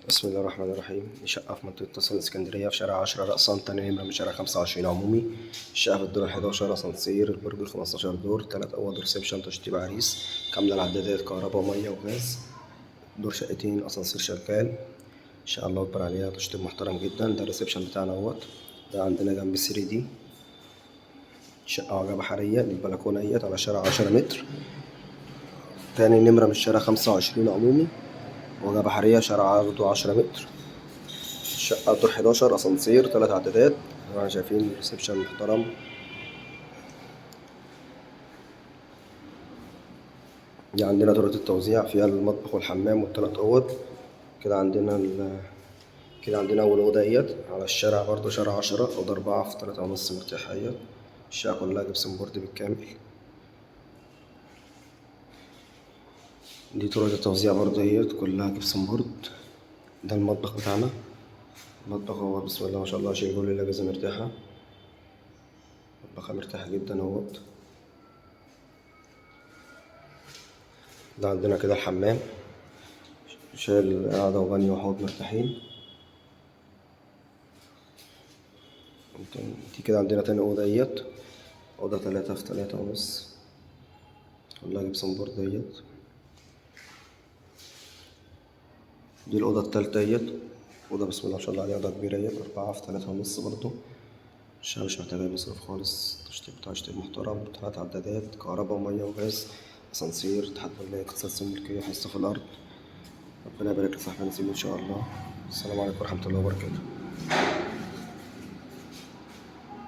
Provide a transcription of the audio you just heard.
بسم الله الرحمن الرحيم. دي شقة في منطقة تصل الإسكندرية في شارع 10 رأسا، تاني نمرة من شارع 25 عمومي. الشقة في الدور 11، أسانسير، البرج 15 دور، 3 أوض، reception، تشطيب عريس، كاملة العدادات، كهرباء ومية وغاز. دور شقتين، أسانسير شغال إن شاء الله أكبر عليها، تشطيب محترم جدا. ده ال reception بتاعنا اهوت، ده عندنا جنب 3D. شقة واجهة بحرية، دي البلكونة اهيت على شارع 10 متر، تاني نمرة من شارع 25 عمومي، واجهة بحرية، شارع عرضه 10 متر. الشقة دور 11، أسانسير، 3 عدادات. طبعا شايفين reception محترم. دي عندنا طرقة التوزيع فيها المطبخ والحمام والتلات أوض. كده عندنا أول أوضة اهيت على الشارع برضو، شارع 10، أوضة 4 في 3.5 مرتاحة اهيت. الشقة كلها gypsum board بالكامل. دي طرقة التوزيع برضو اهيت كلها gypsum board. ده المطبخ بتاعنا، المطبخ هو بسم الله ما شاء الله شايل كل الأجهزة مرتاحة، مطبخها مرتاحة جدا اهوت. ده عندنا كده الحمام، شايل قاعدة وبانيو وحوض مرتاحين. دي كده عندنا تاني أوضة اهيت، أوضة 3 في 3.5، كلها gypsum board اهيت. دي الأوضة التالتة اهيت، أوضة بسم الله ما شاء الله عليها، أوضة كبيرة اهيت، 4 في 3.5 برضو. الشقة مش محتاجة أي مصروف خالص، تشطيب بتاع تشطيب محترم، 3 عدادات، كهرباء ومية وغاز، أسانسير، اتحاد ملاك، تسلسل ملكية، حصة في الأرض. ربنا يبارك لصاحب نصيب إن شاء الله. السلام عليكم ورحمة الله وبركاته.